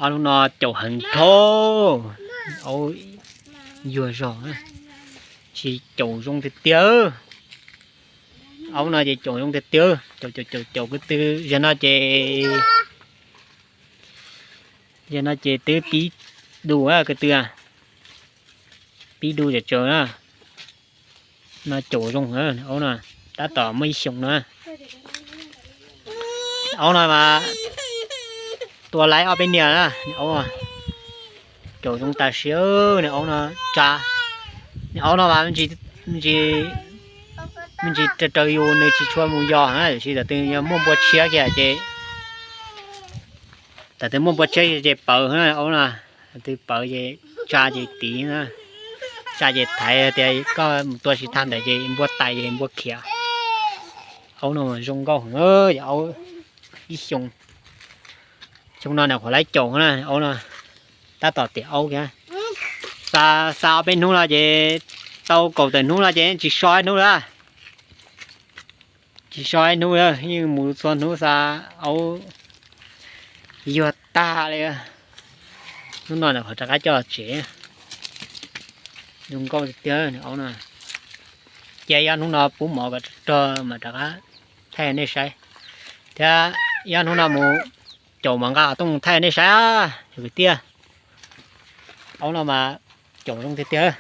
Aub hnub no caum heev dhau, aub yuag zog, tsis caum zoo tiag tiag. Aub no ces caum zoo tiag tiag, caum caum caum caum ko tw. Zaum no ces, zaum no ces twb pib du ko tw, pib du tsawv tsawv na. No caum zoo, aub no tab tom muaj ib xyoos no. Aub no mas tua laib ob peb niag na, aub caum zoo tas sis. Nws aub no tsa, nws aub no mas me ntsis raws raws yus, nws tsis tshua mus yos na, tiam sis tam twg yog muaj npua tshiab kiag ces, tam twg muaj npua tshiab ces pawv na aub no, tam twg pawv ces tsa ces tiv, tsa ces thaiv tias koj mus tua tsis tag ntawd ces npua tais ces npua khiav. Aub no zoo nkauj heev, aub ib xyoo, xyoo no nws qhuav laib caum na, aub no tab tom tiam aub kiag. Xa, xa ob peb hnub no ces, tau kaum tawm hnub no ces tsis so ib hnub lawm. Tsis so ib hnub, yeej mus txhua hnub xa, aub yuag tag li. Hnub no nws qhuav rov qab coj tsev, zoo nkauj tiag tiag aub no. Cia ib ob hnub no pub mov kom rog mas rov qab thaij nej saib, thiab ib ob hnub no mus caum mov nqa qhov rooj thaij nej saib, yog kwv tij. Aub no mas caum zoo tiag tiag.